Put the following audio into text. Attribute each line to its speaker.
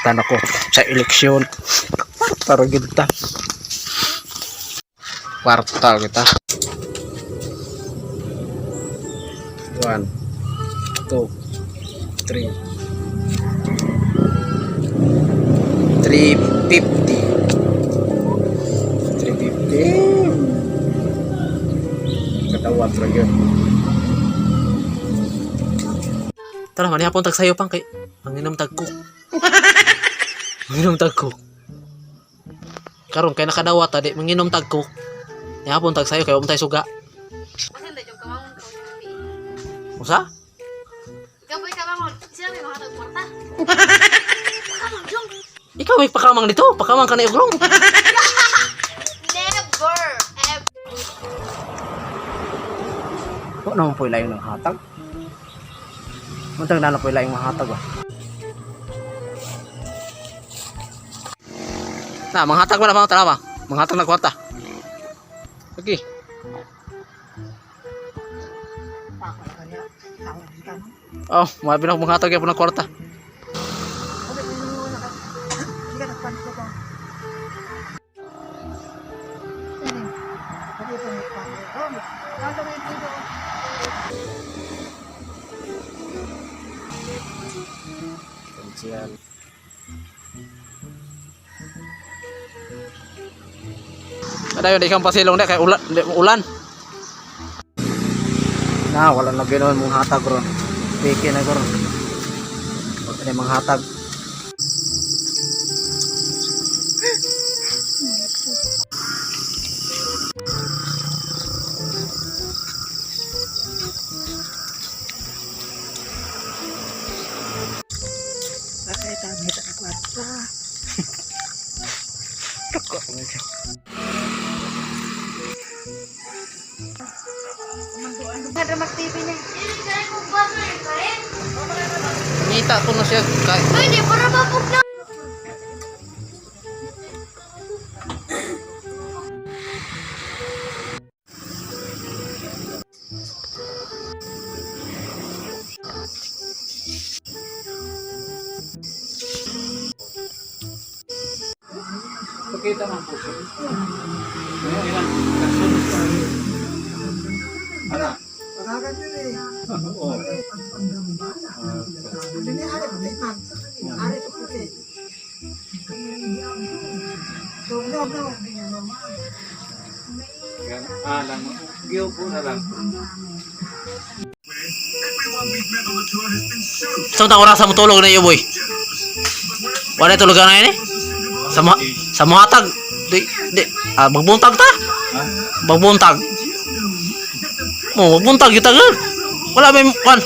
Speaker 1: Tan ako sa eleksyon. Kwarta ra gyud ta. Kwarta kita. 1, 2, 3, 350, 350. Katawat ra gyud. Tara, manihapon tag sayo pang kay manginom tag cook. Manginom tag cook. Karon kay nakadawat ta di manginom tag cook. Nihapon tag sayo kay wa man tay suga.
Speaker 2: Kasi hindi yung kamangon ko.
Speaker 1: Usa?
Speaker 2: Ikaw boy kamangon. Sila may mga kwarta. Kamangon, Jong.
Speaker 1: Ikaw may pakamang dito, pakamang ka na ugrong.
Speaker 2: Never ever.
Speaker 1: Wa naman po ilayong ng hatag. Muntang na na po ilayong hatag ba. Na, manghatag ba na mga tara ba? Manghatag na kwarta. Okay. Oh, mabi na ako manghatag ya po ng kwarta. Yan. Ada yun, di kang pasilong di, kay ulan, di, ulan. Na, wala na ganoon mong hatag ron. Peke na ron. Wala na mga hatag.
Speaker 3: Bakit ang hita ka kwarta?
Speaker 2: Nga TV niya.
Speaker 1: Ngita ko na siya kay
Speaker 2: Pwede, para mabog na.
Speaker 1: Pakita man po siya.
Speaker 3: Pagagan yun eh.
Speaker 1: Oo.
Speaker 3: Hindi ari puti man. Ari to puti. No, no, no.
Speaker 4: Alang, giyo po na lang.
Speaker 1: Sa ta oras mo tulog na iyo, boy? Wala tulog na ini? Sa mo sa mohatag. Di di ah, magbuntag ta. Magbuntag. Mo magbuntag kita ka. Wala may kwan.